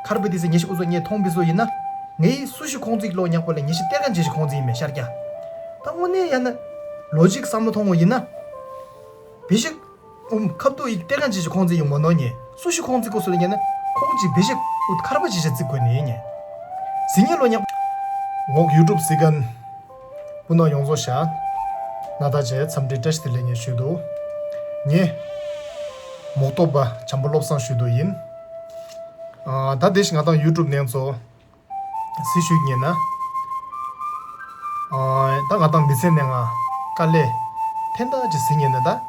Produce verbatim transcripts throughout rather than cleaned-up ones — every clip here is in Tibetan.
ཁར་བི་དེ་ཟེར་ཉེ་ཤི་ཨུ་ཚོ་ངས་མཐོང་བི་སོ་ཡིན་ན། ངའི་སུ་ཞིག་ཁོང་ཚིག་ལོ་ཉག་པོ་ལ་ཉེ་ཤི་གཏེར་ཁ་ཇེ་ཤི་ཁོང་ཚིག་ཡིན་མེད་ཤར་ཀྱ། ད་དངོས་གནས་ཡང་ན། ལོ་ཇིག་བསམ་བློ་ཐོང་བོ་ཡིན་ན། བི་ཤིག་ཨུམ་ཁབ་ཏུ་ཡིག་གཏེར་ཁ་ཇེ་ཤི་ཁོང་ཚིག་ཡིན་མོ་ནོ་ཉེ། སུ་ཞིག་ཁོང་ཚིག་གོ་སུ་ལ་ཉེ་ན། ཁོང་ཅིག་བི་ཤིག་ཨུ་ཁར་བ་ཇེ་ཤི་ཚིག་གོ་ནི་ཉེ། ཟི་ཉེ་ལོ་ཉག་ངོག་ཡུ་ཊུབ་སི་གན། སྤུ་ན་ཡོངས་རྫོགས་ཤ། ན་ད་ཅེ་འཚམས་འདྲི་བཀྲ་ཤིས་བདེ་ལེགས་ངས་ཞུ་འདུག་ངས། མོག་ཏོ་པ་བྱམས་པ་བློ་བཟང་ཞུ་འདུག་ཡིན། ཨ། ད་དེ་ཞིག་ང་དང་ཡུ་ཊུབ་ནང་ཚོ། སི་ཞུ་ཉེ་ན། ཨ། ད་ང་དང་མི་ཚེ་ནས་ང་དཀའ་ལས་ཐེན་ད་ཅི་སི་ཉེ་ན་ད། ཨ།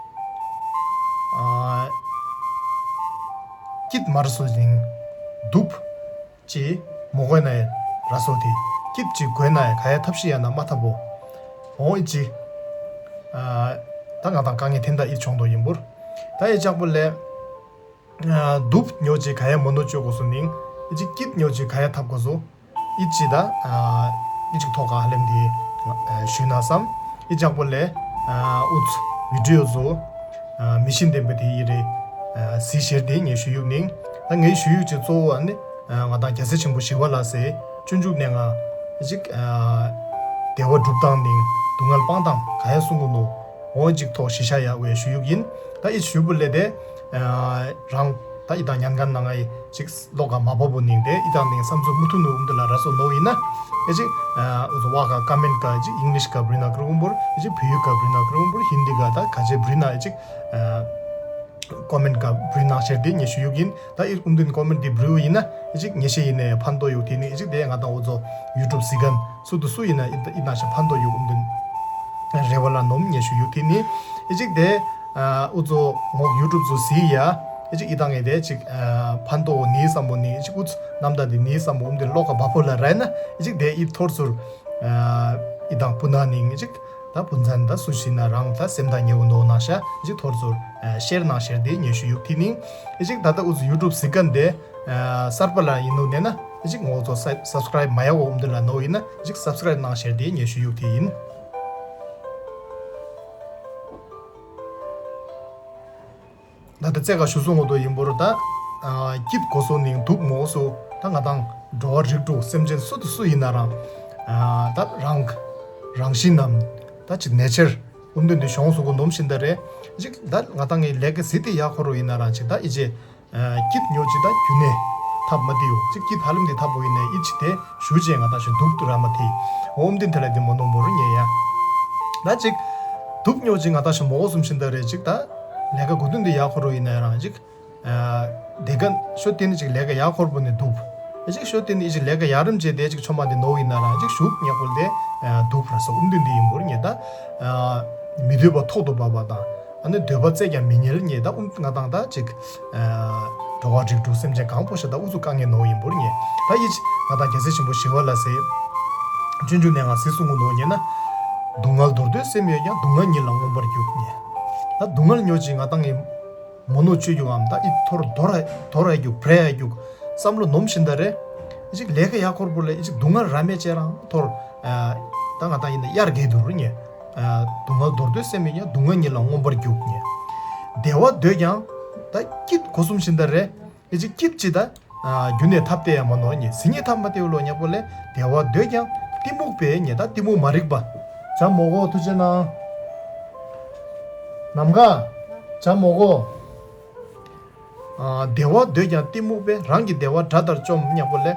སྐྱིད་མར་སོ་ཞིང་། སྡུག་ཅི་མོ་གོས་ན་ཡ་ར་སོ་དེ། སྐྱིད་ཅི་གོས་ན་ཡ་ག་ཡ་ཐབས་ཤི་ཡ་ན་མ་ཐབ་བོ། འོང་ཨི་ཅི། ཨ། ད་ང་དང་དཀའ་ངལ་ཐེན་ད་ཨི་ཆོང་དོ་ཡིན་པུར། ད་ཨི་ཅག་པོ་ལས། ཨ། སྡུག་ཉོ་ཅི་ག་ཡ་མོ་ནོ་ཅོ་གོ་སོ་ནིང་། ཨི་ཅི་སྐྱིད་ཉོ་ཅི་ག་ཡ་ཐབ་གོ་སོ། ཨི་ཅི་ད། ཨ། ཨི་ཅི་ཐོག་ཁ་ལེམ་དེ། ཨ། ཞུ་ན་བསམ། ཨི་ཅག་པོ་ལས། ཨ། ཨུ་ཚུ་བི་ཌི་ཡོ་བཟོ། ཨ། མི་ཤིན་ལྡན་པ་དེ་ཡི་རེད། ཨ། སི་ཤེར་དེ་ངས་ཞུ་ཡུག་ནིང་། ད་ངའི་ཞུ་ཡུག་ཅི་གཙོ་བོ་ཨ་ནི། ཨ། ང་དང་རྒྱལ་སྲས་ཆེན་པོ་ཞི་བ་ལྷ་སའི་སྤྱོད་འཇུག་གནས་ལྔ་ཅིག་ཨ། བདེ་བ་སྒྲུབ་སྟངས་ནིང་སྡུག་བསྔལ་སྤང་སྟངས་ག་ཡ་གསུང་གི་ནོ། འོ་ཅིག་ཐོག་ཞི་ཤ་ཡ་བའི་ཞུ་ཡུག་ཡིན། ད་ཨི་ཞུ་བུ་ལས་དེ། ཨ། རང་ད་ཨི་དང་ཉན་གན་ནང་ཨི་ཅིག་ལོ་ག་མ་བབ་བོ་ནིང་དེ་ཨི་དང་ནིང་བསམ་ཚུལ་མུ་མཐུད་ནུ་འུམ་དུ་ལ་ར་སོ་ནོ་ཡིན་ན། ཨི་ཅིག་ཨ། འུ་ཚོ་བ་ག་ཀ་མེན་ཀ་ཅིག་ཨིང་ལིཤ་ཀ་བྲི་ན་ཀྲུང་བུར་ཨི་ཅིག་བུ་ཡུ་ཀ་བྲི་ན་ཀྲུང་བུར་ཧིན་དི་ཀ་ད་ག་ཅེ་བྲི་ན་ཨི་ཅིག་ཨ། ཀོ་མེན་ཀ་བྲི་ན་ཤེར་དེ་ངས་ཞུ་ཡུག་ཡིན། ད་ཨི་ཀུམ་དུན་ཀོ་མེན་དེ་བྲིའུ་ཡིན་ན་ཨི་ཅིག་ཉེ་ཤེ་ཡིན་ནས་ཕན་ཐོགས་ཡོད་དེ་ནི་ཨི་ཅིག་དེ་ང་དང་འུ་ཚོ་ཡུ་ཊུབ་སི་གན་སུ་དུ་སུ་ཡིན་ན་ཨི་ན་ཤ་ཕན་ཐོགས་ཡོད་ཀུམ་དུན་རེ་བ་ལ་ནོམ་ཉེ་ཤུ་ཡུག་དེ་ནི་ཨི་ཅིག་དེ་ཨ། འུ་ཚོ་ངོག་ཡུ་ཊུབ་ཚོ་སི་ཡ་ཨི་ཅིག་ཨི་དང་ངས་དེ་ཅིག་ཨ། ཕན་ཐོགས་ནི་བསམ་བོ་ནི་ཨི་ཅིག་ཨུ་ཚུ་ནམ་ད་དེ་ནི་བསམ་བོ་འུམ་དེ་ལོག་ག་བ་ཕོ་ལ་ར་ན་ཨི་ཅིག་དེ་ཨི་ཐོར་ཚུར། ཨ། ཨི་དང་སྤུ་ན་ནིང་ཨི་ཅིག་ད་བུན་ཚན་ད་སུ་ཞིག་ན་རང་ད་སེམས་ད་ཉེ་བོ་ནོ་ན་ཤ་ཅིག་ཐོར་ཚུར་ཨ། ཤེར་ནང་ཤེར་དེ་ཉེ་ཤུ་ཡུག་དེ་ནིང་ཨི་ཅིག་ད་ད་འུ་ཚོ་ཡུ་ཊུབ་སི་གན་དེ་ཨ། གསར་པ་ལ་ཡིན་ནོ་ནས་ན་ཨི་ཅིག་ངོ་ཚོ་སབ་སི་ཀ་རའིབ་མ་ཡ་བོ་འུམ་དུ་ལ་ནོ་ཡིན་ན་ཨི་ཅིག་སབ་སི་ཀ་རའིབ་ནང་ཤེར་དེ་ཉེ་ཤུ་ཡུག་དེ་ཡིན། ད་ལྟ་རྩེ་ག་ཞུ་སོང་ངོ་དོ་ཡིན་པོ་རུ་ད། ཨ། སྐྱིད་གོ་སོ་ནིང་སྡུག་མོ་སོ་ད་ང་དང་འགྲོ་བ་རིགས་དྲུག་སེམས་ཅན་སུ་དང་སུ་ཡིན་ན་རང་། ཨ། ད་རང་རང་བཞིན་ནམ་ད་ཅི་ནེ་ཅར་ཀུམ་དུན་དུ་ཤོང་སུ་གོ་ནོམ་ཤིན་ད་རེ་ཅིག་ད་ང་དང་ངི་ལས་ཀ་ཟི་དེ་ཡག་ཁོ་རུ་ཡིན་ན་རང་ཅིག་ད་ཨི་ཅེ། ཨ། སྐྱིད་ཉོ་ཅི་ད་རྒྱུ་ནས་ཐབ་མ་དེའུ་ཅིག་སྐྱིད་ཧ་ལམ་དེ་ཐབ་བོ་ཡིན་ནས་ཨི་ཅི་དེ་ཞུ་ཅེ་ང་དང་ཤི་སྡུག་ཏུ་ར་མ་དེ་འོམ་དིན་དེ་ལ་དེ་མོ་ནོམ་བོ་རུ་ཉེ་ཡ། ད་ཅིག་སྡུག་ཉོ་ཅི་ང་དང་ཤི་མོ་གོ་སུམ་ཤིན་ད་རེ་ཅིག་ད། ལས་ཀ་གོ་དུན་དེ་ཡག་ཁོ་རུ་ཡིན་ན་རང་ཅིག་ཨ། དེ་ག་ཤོ་ཏིན་ཅིག་ལས་ཀ་ཡག་ཁོར་པོ་ནི་འདུག་ཨེ་ཅིག་ཤོ་ཏིན་ཅིག་ལས་ཀ་ཡག་རིམ་བྱས་དེ་ཅིག་ཆོ་མ་དེ་ནོ་ཡིན་ན་རང་ཅིག་ཞུགས་ཉག་པོ་དེ་འདུག་ར་སོ་ཨུམ་ཏིན་དེ་ཡིན་པོར་ཉེ་ད། མི་འདོད་པ་ཐོག་ཏུ་བབས་པ་དང་ཨ་ནི་འདོད་པ་བཙལ་ཀྱང་མི་ཉལ་ཉེ་ད་ཨུམ་ང་དང་ད་ཅིག་འགྲོ་བ་རིགས་དྲུག་སེམས་ཅན་གང་པོ་ཞིག་ད་ཨུ་ཚུགས་དཀའ་ངལ་ནོ་ཡིན་པོར་ཉེ་ད་ཡིད་ང་དང་རྒྱལ་སྲས་ཆེན་པོ་ཞི་བ་ལྷ་སའི་སྤྱོད་འཇུག་ནས་ང་སྲིད་གསུང་གི་ནོ་ཉེ་ན། སྡུག་བསྔལ་འདོར་འདོད་སེམས་ཡོད་ཀྱང་སྡུག་བསྔལ་ཉིད་ལ་མངོན་པར་རྒྱུག་ཉེ། ད་སྡུག་བསྔལ་ཉོ་ཅིག་ང་དང་ངི། མོ་ནོ་ཆོས་རྒྱུག་འམ་ད་ཨི་ཐོར་དོ་ར་དོ་ར་རྒྱུག་བྲེ་ཡ་རྒྱུག་བསམ་བློ་ནོམ་བཞིན་ད་རེ། ཨི་ཅིག་ལས་ཀ་ཡག་ཁོར་པོ་ལས་ཨི་ཅིག་སྡུག་བསྔལ་ར་མེད་ཅེ་རང་ཐོར། ད་ང་དང་ཡིན་ན་དབྱར་གས་དུ་རུ་ཉེ། སྡུག་བསྔལ་འདོར་འདོད་སེམས་མེད་ཀྱང་སྡུག་བསྔལ་ཉིད་ལ་མངོན་པར་རྒྱུག་ཉེ། བདེ་བ་འདོད་ཀྱང་ད་སྐྱིད་གོ་སུམ་བཞིན་ད་རེ། ཨི་ཅིག་སྐྱིད་ཅི་ད། རྒྱུ་ནས་ཐབས་ཏེ་ཡ་མ་ནོ་ཉེ་སི་ཉེ་ཐབས་མ་ཏེ་བ་ལོ་ཉག་པོ་ལས་བདེ་བ་འདོད་ཀྱང་གཏི་མུག་པས་ཉེ་ད་གཏི་མུག་མ་རིག་པ། བྱ་མོ་གོ་ཐུ་ཅེ་ན། ནམ་ག་བྱ་མོ་གོ་བདེ་བ་འདོད་ཀྱང་གཏི་མུག་པས་རང་གི་བདེ་བ་དགྲ་ལྟར་བཅོམ་ཉག་པོ་ལས།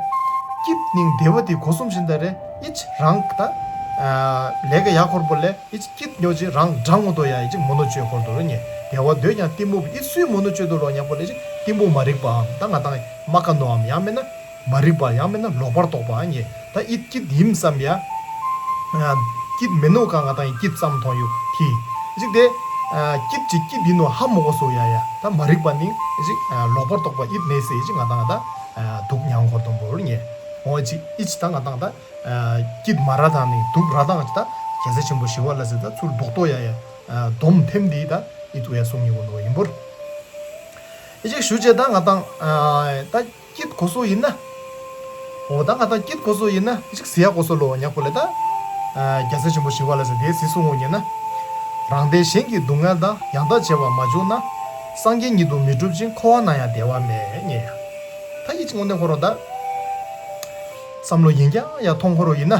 སྐྱིད་ནིང་བདེ་བ་དེ་གོ་སུམ་བཞིན་ད་རེ་ཨི་ཅི་རང་ད། ལས་ཀ་ཡག་ཁོར་པོ་ལས་ཨི་ཅི་སྐྱིད་ཉོ་ཅི་རང་དྲང་ངོ་དོ་ཡ་ཨི་ཅི་མོ་ནོ་ཅོས་ཁོར་དོ་རུ་ཉེ་བདེ་བ་འདོད་ཀྱང་གཏི་མུག་པས་ཨི་སུའི་མོ་ནོ་ཅོས་དོ་ལོ་ཉག་པོ་ལས་ཨི་ཅི་གཏི་མུག་མ་རིག་པའམ་ད་ང་དང་མ་ཀ་ནོའམ་ཡང་མེད་ན། མ་རིག་པ་ཡང་མིན་ན་ལོག་པར་རྟོག་པ་ཉེ། ད་ཨིད་སྐྱིད་ཡིན་བསམ་ཡ། སྐྱིད་མེད་ནོ་ག་ང་དང་ཡིན་སྐྱིད་བསམ་མཐོང་ཡུག་གི། གཅིག་དེ། སྐྱིད་ཅིག་སྐྱིད་ཡིན་ནོ་ཧ་མོ་གོ་སོ་ཡ་ཡ། ད་མ་རིག་པ་ནི་གཅིག་ལོག་པར་རྟོག་པ་ཨིད་མེད་སེ་གཅིག་ང་དང་ད་སྡུག་མྱང་གོ་དོན་པོར་ཉེ། འོ་གཅིག་ཨིད་ཅི་ད་ང་དང་ད། སྐྱིད་མ་ར་དང་ནི་སྡུག་ར་དང་གཅིག་ད་རྒྱལ་སྲས་ཆེན་པོ་ཞི་བ་ལྷ་སྲས་ད་ཚུར་རྡོག་རྡོ་ཡ་ཡ། སྡོམ་ཐེམ་འདི་ད་ཨིད་ཏུ་ཡ་གསུང་ཡོད་ནོ་ཡིན་པོར། ཨི་ཅིག་ཞུ་ཅེ་ད་ང་དང་། ད་སྐྱིད་གོ་སོ་ཡིན་ན། འོ་ད་ང་དང་སྐྱིད་གོ་སོ་ཡིན་ན་ཨི་ཅིག་ཟི་ཡ་གོ་སོ་ལོ་ཉག་པོ་ལེ་ད། རྒྱལ་སྲས་ཆེན་པོ་ཞི་བ་ལྷ་སྲས་དེའི་ཟི་གསུང་ངོ་ཉེ་ན། རང་སྡེ་གཞན་གྱི་སྡུག་བསྔལ་དང་ཡང་དག་བྱེད་པར་མ་བྱུང་ན། སངས་རྒྱས་ཉིད་དུ་མི་འགྲུབ་ཅིང་འཁོར་བ་ན་ཡང་བདེ་བ་མེད་ཉེ་ཡ། ད་ཡིད་ཀྱི་དངོས་གནས་ཁོ་རང་ད་བསམ་བློ་ཡིན་ཀྱང་ཡང་ཐོང་ཁོ་རང་ཡིན་ན།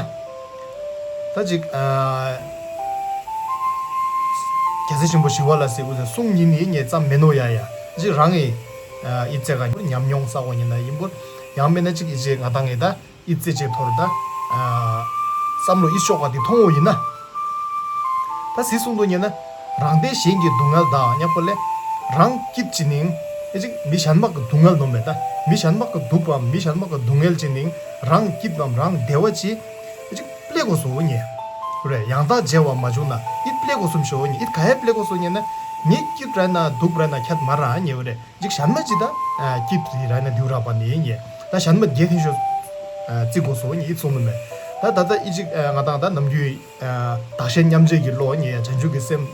ད་ཅིག་ཨ། རྒྱལ་སྲས་ཆེན་པོ་ཞི་བ་ལྷ་སྲས་སྐུ་ཚེ་གསུང་ཉིན་ནི་ངས་ཙམ་མེད་ནོ་ཡ་ཡ། ཅིག་རང་གི་ཨ་ཡིད་ཚེ་ག་ཉམས་མྱོང་བསགས་པ་ཡིན་ན་ཡིན་པོ། ཡང་མེད་ན་ཅིག་ཡིད་ཆེས་ང་དང་ངས་ད་ཡིད་ཚེ་ཆེ་ཐོར་ད་ཨ་བསམ་བློ་ཡིད་ཤོག་པ་དེ་ཐོང་འོ་ཡིན་ན། ད་སི་གསུང་དུ་ཉན་ན། རང་སྡེ་གཞན་གྱི་སྡུག་བསྔལ་དང་ཉག་པོ་ལས། རང་སྐྱིད་ཅི་ནིང་། ཨེ་ཅིག་མི་གཞན་མ་གི་སྡུག་བསྔལ་ནོ་མེད་ད། མི་གཞན་མ་གི་སྡུག་པའམ་མི་གཞན་མ་གི་སྡུག་བསྔལ་ཅི་ནིང་། རང་སྐྱིད་པའམ་རང་བདེ་བ་ཅི། ཨེ་ཅིག་པླེ་གོ་སོ་ཉེ། རེད་ཡང་དག་བརྗེ་བ་མ་བྱུང་ན་ཨིད་པླེ་གོ་སོམ་ཤོ་ཉེ་ཨིད་ག་ཡ་པླེ་གོ་སོ་ཉེ་ན། ངས་སྐྱིད་ར་ན་སྡུག་ར་ན་ཁྱད་མ་ར་ཉེ་བ་རེད། ཅིག་གཞན་མ་ཅི་ད་སྐྱིད་ར་ན་སྡུག་ར་པ་ནི་ཉེ། ད་གཞན་མ་རྒྱལ་ཐིན་ཤོ་རྩི་གོ་སོ་ཉེ་ཨིད་སོང་ནོ་མེད། ད་ད་ད་ཨི་ཅིག་ང་དང་ད་ནམ་རྒྱུན། བདག་གཞན་མཉམ་བརྗེ་གི་བློ་ཉེ་བྱང་ཆུབ་ཀྱི་སེམས་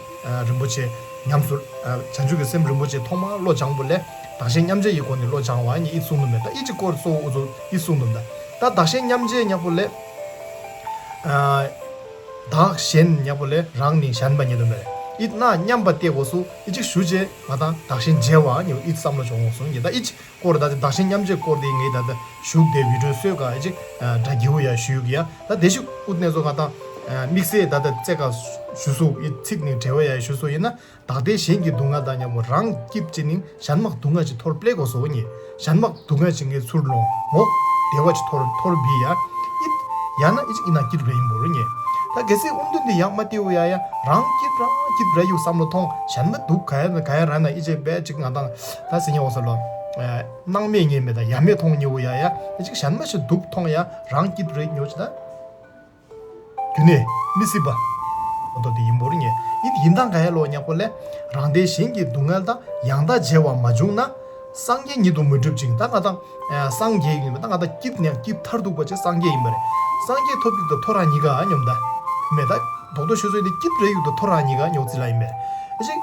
རིན་པོ་ཆེ་ཉམས་སུ། བྱང་ཆུབ་ཀྱི་སེམས་རིན་པོ་ཆེ་ཐོག་མར་བློ་སྦྱང་བོ་ལས་བདག་གཞན་མཉམ་བརྗེ་ཡི་སྒོ་ནས་བློ་སྦྱང་བ་ཉེ་ཨིད་གསུང་ནོ་མེད་ད་ཨི་ཅི་སྐོར་གཙོ་བོ་ཨུ་ཚོ་ཨིད་གསུང་ནོ་མེད་ད་བདག་གཞན་མཉམ་བརྗེ་ཉག་པོ་ལས། བདག་གཞན་ཉག་པོ་ལས་རང་ནི་གཞན་པ་ཉེ་དོ་མེད། ཨིད་ན་མཉམ་པ་སྟེ་གོ་སུ་ཨི་ཅི་ཞུ་རྗེ་ང་དང་བདག་གཞན་བརྗེ་བ་ཉེ་ཨིད་བསམ་བློ་བྱུང་གོ་སོང་ཉེ་ད་ཨི་ཅི། སྐོར་ད་བདག་གཞན་མཉམ་བརྗེ་སྐོར་དེ་ངས་ད་ལྟ་ཞུགས་དེ་བི་ཌིའོ་བཟོས་ག་ཅིག་འདྲ་རྒྱུ་ཡ་ཞུས་གི་ཡ་ད་དེ་ཞུགས་ཨུད་ནས་བཟོ་ང་དང་དམིགས་བསལ་ད་ལྟ་རྩེ་ག་ཞུ་སུ་ཡི་ཚིག་ནི་འབྲེལ་བ་ཡ་ཞུ་སུ་ཡིན་ན་བདག་སྡེ་གཞན་གྱི་སྡུག་བསྔལ་དང་མཉམ་པོ་རང་སྐྱིད་ཅི་ནི་གཞན་མ་སྡུག་བསྔལ་ཅི་ཐོར་པླེ་གོ་སོ་ཉེ་གཞན་མ་སྡུག་བསྔལ་ཅི་ངས་ཚུར་ལོང་ངོ་བདེ་བ་ཅི་ཐོར་ཐོར་བི་ཡ་ཨིད་ཡ་ན་ཨི་ཅིག་ཨི་ན་སྐྱིད་རེ་ཡིན་པོ་རུ་ཉེ་ད་གལ་སྲིད་ཨུམ་དུན་དེ་ཡག་མ་སྟེ་བོ་ཡ་ཡ་རང་སྐྱིད་རང་སྐྱིད་རེ་ཡོད་བསམ་བློ་ཐོང་གཞན་མ་སྡུག་ག་ཡ་ན་ག་ཡ་ར་ན་ཨི་ཅེ་བས་ཅིག་ང་དང་ད་སེ་ཉེ་འོ་ས་ལོ། སྣང་མེད་ངེས་མེད་དང་ཡ་མེད་མཐོང་ཉེ་བོ་ཡ་ཡ་ཅིག་གཞན་མ་ཞིག་སྡུག་མཐོང་ཡ་རང་སྐྱིད་རེ་ཉོ་ཅི་ད། རྒྱུ་ནི་མི་སྲིད་པ། འོ་དོ་དེ་ཡིན་པོ་རུ་ཉེ་ཡིད་ཡིན་དང་ག་ཡ་ལོ་ཉག་པོ་ལས་རང་སྡེ་གཞན་གྱི་སྡུག་བསྔལ་དང་ཡང་དག་བརྗེ་བ་མ་བྱུང་ན། སངས་རྒྱས་ཉིད་དུ་མི་འགྲུབ་ཅིང་ད་ང་དང་། སངས་རྒྱས་ཡིན་པ་ད་ང་དང་སྐྱིད་ནས་སྐྱིད་མཐར་ཐུག་པ་ཅེ་སངས་རྒྱས་ཡིན་པ་རེད། སངས་རྒྱས་ཐོབ་ཀྱི་ད་ཐོ་ར་ཉི་ག་སྙོམ་ད། མེད་ད། རྡོག་རྡོག་ཤོད་ཚོད་དེ་སྐྱིད་རེ་ཡུག་ད་ཐོ་ར་ཉི་ག་ཉོག་ཙི་ལ་ཡིན་པས། ཨེ་ཅིག་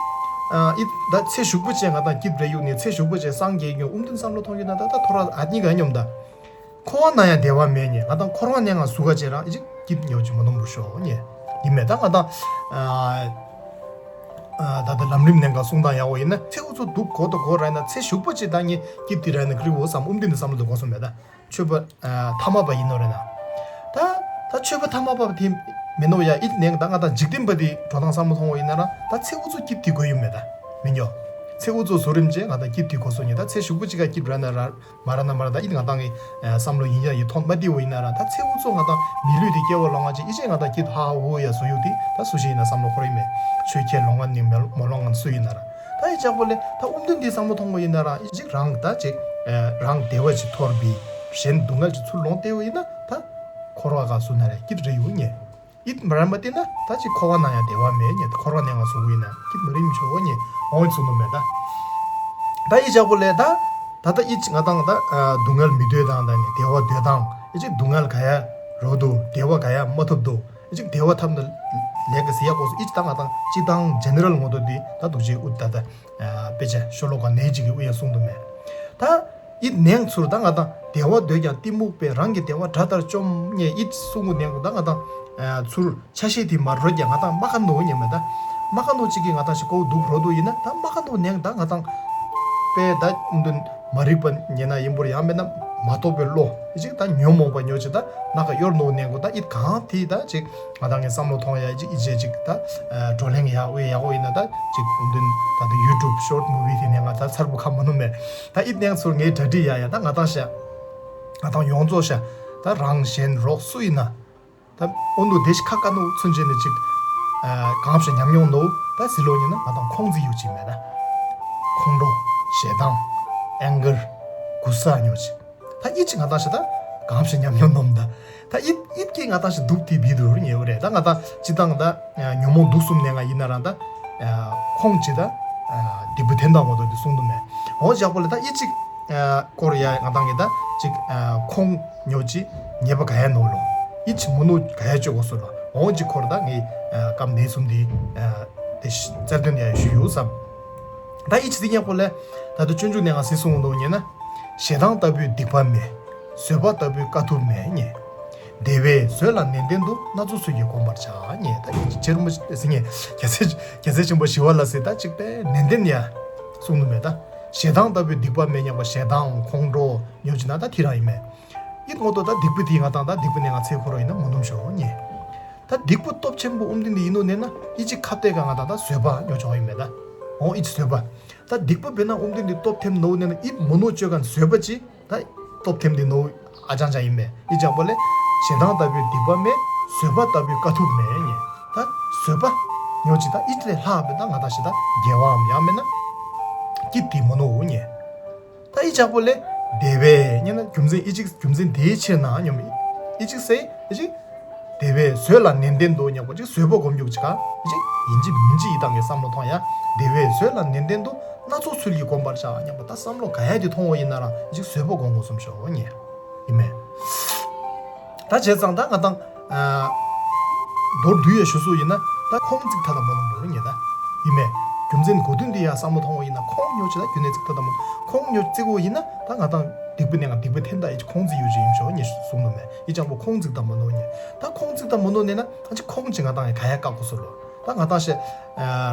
ཨི་ད་ཚེ་ཞུགས་པོ་ཅེ་ང་དང་སྐྱིད་རེ་ཡུག་ནས་ཚེ་ཞུགས་པོ་ཅེ་སངས་རྒྱས་ཉོག་ཨུམ་དུན་བསམ་བློ་ཐོང་ཡོད་ན་ད་ད་ཐོ་ར་ཨ་ཉི་ག་སྙོམ་ད། འཁོར་བ་ན་ཡང་བདེ་བ་མེད་ཉེ་ང་དང་འཁོར་བ་ནས་ང་ཟུག་ག་ཅེ་རང་ཨེ་ཅིག་སྐྱིད་ཉོག་ཅིག་མ་ནོམ་པོ་ཤོག་ཉེ། ཡིན་མེད་ད་ང་དང་། ད་ལྟ་ལམ་རིམ་ནང་ག་གསུང་སྟངས་ཡག་པོ་ཡིན་ན་ཚེ་འུ་ཚོ་སྡུག་གོ་དང་གོ་ར་ན་ཚེ་ཞུགས་པ་ཅིག་ད་ངས་སྐྱིད་དེ་ར་ན་ཀྲི་འོ་བསམ་ཨུམ་དེ་ནི་བསམ་བློ་དུ་གོ་སོང་མེད་ད། ཆོས་པ་ཐ་མ་པ་ཡིན་ནོ་རེ་ན། ད་ད་ཆོས་པ་ཐ་མ་པ་དེ་མེད་ནོ་ཡ་ཨིད་ནང་ད་ང་ད་འཇིག་རྟེན་པ་དེ་འགྲོ་སྟངས་བསམ་བློ་ཐོང་བ་ཡིན་ན་ར་ད་ཚེ་འུ་ཚོ་སྐྱིད་དེ་གོ་ཡོད་མེད་ད། མི་ཉོ། ཚེ་འུ་ཚོ་བཟོ་རིམ་ཅེ་ང་ད་སྐྱིད་དེ་གོ་སོང་ཉེ་ད་ཚེ་ཞུགས་པ་ཅིག་ག་སྐྱིད་ར་ན་ར། མ་ར་ན་མ་ར་ད་ཨིད་ང་དང་གི་བསམ་བློ་ཡིན་ཡ་ཡི་ཐོག་མ་ཏི་བོ་ཡིན་ན་ར་ད་ཚེ་འུ་ཚོ་ང་དང་མི་ལུས་དེ་སྐྱེ་བ་ལོ་ང་ཅིག་ཨི་ཅེ་ང་དང་སྐྱིད་ཧ་ཧ་འུ་ཡ་སུ་ཡུག་དེ་ད་སུ་ཞིག་ཡིན་ན་བསམ་བློ་འཁོར་ཡིན་མེད་ཆོས་ཁྱེད་ལོ་ང་ནི་མོ་ལོ་ང་སུ་ཡིན་ན་ར་ད་ཨི་ཅག་པོ་ལེ་ད་ཨུམ་དུན་དེ་བསམ་བློ་ཐོང་བོ་ཡིན་ན་ར་ཨི་ཅིག་རང་ད་ཅིག་རང་བདེ་བ་ཅིག་ཐོར་བི་གཞན་སྡུག་བསྔལ་ཅིག་ཚུར་ལོང་ཏེ་བོ་ཡིན་ན་ད་འཁོར་བ་ག་སུ་ན་རེ་སྐྱིད་རེ་ཡུག་ཉེ། ཡིད་མ་རན་པ་དེ་ན་ད་ཅིག་འཁོར་བ་ན་ཡང་བདེ་བ་མེད་ཉེ་འཁོར་བ་ནས་ང་སུ་ཡིན་ན་སྐྱིད་མ་རིམ་ཆོག་ཉེ་འོང་ཚུགས་ནོ་མེད་ད། ད་ཨི་ཅག་པོ་ལེ་ད། ད་ལྟ་ཨི་ཅི་ང་དང་ད་སྡུག་བསྔལ་མི་འདོད་དང་ད་ནི་བདེ་བ་འདོད་དང་ཨི་ཅི་སྡུག་བསྔལ་ག་ཡ་རོ་འདུག་བདེ་བ་ག་ཡ་མ་ཐོབ་འདུག་ཨི་ཅི་བདེ་བ་ཐོབ་ན་ལས་ཀ་ཟེར་ཡག་གོ་སོ་ཨི་ཅི་ད་ང་དང་སྤྱི་དང་ཇེ་ནེ་རལ་ངོ་ཐོག་འདི་ད་འདུག་ཅིག་ཨུ་ད་ད་དཔེ་ཆ་ཤོ་ལོ་ཀ་ནས་ཅིག་གི་ཨུ་ཡ་གསུང་དུ་མེད། ད་ཨི་ནང་ཚུར་ད་ང་དང་བདེ་བ་འདོད་ཀྱང་གཏི་མུག་པས་རང་གི་བདེ་བ་དགྲ་ལྟར་བཅོམ་ཉེ་ཨི་ཅི་གསུང་གི་ནང་གུ་ད་ང་དང་ཚུར། ཆ་ཤས་དེ་མ་རོལ་ཀྱང་ང་དང་མ་ཁ་འདོ་ཉེ་མེད་ད། མ་ཁ་འདོ་གཅིག་གིས་ང་དང་ཞིག་ཀོ་སྡུག་རོ་འདུག་ཡིན་ན་ད་མ་ཁ་འདོ་ནས་ད་ང་དང་། དཔེ་ད་འདུན་མ་རིག་པ་ཉེ་ན་ཡིན་པོར་ཡང་མེད་ན་མ་རྟོགས་པའི་བློ་གཅིག་ད་ཉོན་མོངས་པ་ཉོ་ཅིག་ད་ན་ཁ་གཡོར་འདོ་ནས་གོ་ད་ཨིད་གང་དེ་ད་ཅིག་ང་དང་ངའི་བསམ་བློ་ཐོང་ཡ་ཅིག་ཨི་ཅེ་ཅིག་ད་བགྲོ་གླེང་ཡག་འོས་ཡག་འོས་ཡིན་ན་ད་ཅིག་འདུན་ད་ད་ཡུ་ཊུབ་ཤོར་མུ་བི་དེ་ནས་ང་ད་ཚར་བུ་ཁ་མ་ནུ་མེད་ད་ཨིད་ནས་ཚུར་ངའི་གྲ་སྒྲིག་ཡ་ཡ་ད་ང་དང་ཤ་ང་དང་ཡོངས་རྫོགས་ཤ་ད་རང་གཞན་རོགས་སུ་ཡིན་ན། ད་ཨོ་ནུ་དེ་ཞིག་ཁ་ཀ་ནུ་ཚུན་ཆད་ནས་ཅིག་གང་ཞིག་ཉམས་མྱོང་ནོ་ད་ཟི་ལོ་ཉིན་ན་ང་དང་ཁོང་ཙི་ཡུག་ཅིག་མེད་ད། ཁོང་ཁྲོ་ཞེ་སྡང་ཨེང་གར་གུ་ས་ཉོ་ཅིག་ད་ཨི་ཅིག་ང་དང་ཞིག་ད་གང་ཞིག་ཉམས་མྱོང་ནོམ་ད་ད་ཨི་ཨི་ཀྱི་ང་དང་ཞིག་སྡུག་དེ་བི་དུ་རུ་ཉེ་བོ་རེད་ད་ང་དང་ཅི་དང་ད་ཉོན་མོངས་དུག་གསུམ་ནས་ང་ཡིན་ན་རང་ད་ཁོང་ཅི་ད་སྡིག་པ་དེ་འདྲ་མོ་དོ་དེ་གསུང་དུ་མེད་འོ་ཇག་པོ་ལ་ད་ཨི་ཅིག་སྐོར་ཡ་ང་དང་གི་ད་ཅིག་ཁོང་ཉོ་ཅི་ཉེས་པ་ག་ཡ་ནོ་ལོ། ཨི་ཅི་མུ་ནུ་ག་ཡ་ཅོ་གོ་སོ་ལོ། འོང་ཅི་འཁོར་ད་ངའི་སྐམ་ནས་གསུམ་དེ་དེ་རྩལ་འདོན་ཡ་ཞུ་ཡོད་བསམ། ད་ཨི་ཅི་དེ་ཉག་པོ་ལས་ད་དུ་སྤྱོད་འཇུག་ནས་ང་སི་གསུང་འདུག་ཉེ་ན། ཞེ་སྡང་ལྟ་བུའི་སྡིག་པ་མེད། བཟོད་པ་ལྟ་བུའི་དཀའ་ཐུབ་མེད་ཉེ། བདེ་བས་བཟོད་ལ་ནན་ཏན་དུ་སྣ་ཚོགས་ཚུལ་གྱིས་བསྒོམ་པར་བྱ་ཉེ། ད་ཨི་ཅི་ཆེར་མོ་ཟི་ཉེ་རྒྱལ་སྲས་རྒྱལ་སྲས་ཆེན་པོ་ཞི་བ་ལྷ་སྲས་ད་ཅིག་པས་ནན་ཏན་ཡ་གསུང་འདུག་མེད་ད། ཞེ་སྡང་ལྟ་བུའི་སྡིག་པ་མེད་སྙམ་པ། ཞེ་སྡང་ཁོང་ཁྲོ་ཉོ་ཅི་ན་ད་དེ་རང་ཡིན་མེད། ཡིད་ངོ་ཏོ་ད་སྡིག་པ་དེ་ང་དང་ད་སྡིག་པ་ནས་ང་ཚེ་འཁོར་བ་ཡིན་ན་མ་ནུམ་ཞོ་ཉེ། ད་སྡིག་པ་སྟོབས་ཆེན་པོ་ཨུམ་དེ་འདི་ཡིན་ནོ་ནས་ན་ཨི་ཅི་ཁ་གཏད་ཀ་ང་དང་ད་བཟོད་པ་ཉོ་ཆོག་ཡིན་མེད་ད། འོང་ཨི་ཅི་བཟོད་པ། ད་སྡིག་པ་བེ་ན་ཨུམ་དེ་འདི་སྟོབས་ཐེམ་ནོ་ནས་ན་ཡིད་མ་ནོ་བཅོས་ཀ་བཟོད་པ་ཅི། ད་སྟོབས་ཐེམ་འདི་ནོ་ཨ་ཅང་ཅང་ཡིན་མེད། ཨི་ཅག་པོ་ལས་ཞེ་སྡང་ལྟ་བུའི་སྡིག་པ་མེད། བཟོད་པ་ལྟ་བུའི་དཀའ་ཐུབ་མེད་ཉེ། ད་བཟོད་པ་ཉོ་ཅི་ད་ཨི་ཅི་ལས་ལྷག་པའི་ད་ང་དང་ཞེ་ད་དགེ་བའམ་ཡང་མེད་ན་སྐྱིད་དེ་མ་ནོ་ཉེ། ད་ཨི་ཅག་པོ་ལས་དེ་བས་ཉེ་ན་རྒྱུ་མཚན་ཨི་ཅིག་རྒྱུ་མཚན་དེའི་ཕྱིར་ན་སྙམ་ཨི་ཅིག་སེ་ཨི་ཅིག་དེ་བས་བཟོད་ལ་ནན་ཏན་དུ་ཉག་པོ་ཅིག་བཟོད་པ་སྒོམ་རྒྱུ་ཅིག་ག་ཅིག་ཡིན་གཅིག་མིན་གཅིག་ཡི་དང་གི་བསམ་བློ་ཐོང་ཡ། དེ་བས་བཟོད་ལ་ནན་ཏན་དུ་སྣ་ཚོགས་ཚུལ་གྱིས་བསྒོམ་པར་བྱ་ཉག་པོ་ད་བསམ་བློ་ག་ཡ་དེ་ཐོང་བ་ཡིན་ན་རང་ཅིག་བཟོད་པ་སྒོམ་དགོས་སོམ་ཞོ་ཉེ། ཡིན་མེད། ད་བྱས་ཙང་ད་ང་དང་མདོར་བསྡུས་ཡ་ཞུ་སུ་ཡིན་ན་ད་ཁོང་ཚིག་ཐ་དང་མ་ལུང་འདོར་ཉེ་ད། ཡིན་མེད། རྒྱུ་མཚན་གོ་དོན་འདི་ཡ་བསམ་བློ་ཐོང་བ་ཡིན་ན་ཁོང་ཉོ་ཆེ་ད་རྒྱུ་ནས་ཚིག་ཐ་དང་མ་ཁོང་ཉོ་ཚིག་བོ་ཡིན་ན་ད་ང་དང་སྡིག་པ་ནས་ང་སྡིག་པ་འཐེན་ད་ཡི་ཁོང་ཚིག་ཡོད་ཅིག་ཡིན་ཞོ་ཉེ་གསུང་ནོ་མེད། ཨི་ཅང་པོ་ཁོང་ཚིག་དང་མ་ནོར་ཉེ། ད་ཁོང་ཚིག་དང་མ་ནོར་ནས་ན་ད་ཅི་ཁོང་ཅི་ང་དང་ཡི་ག་ཡ་བཀག་གོ་སོ་ལོ། ད་ང་དང་ཤེ་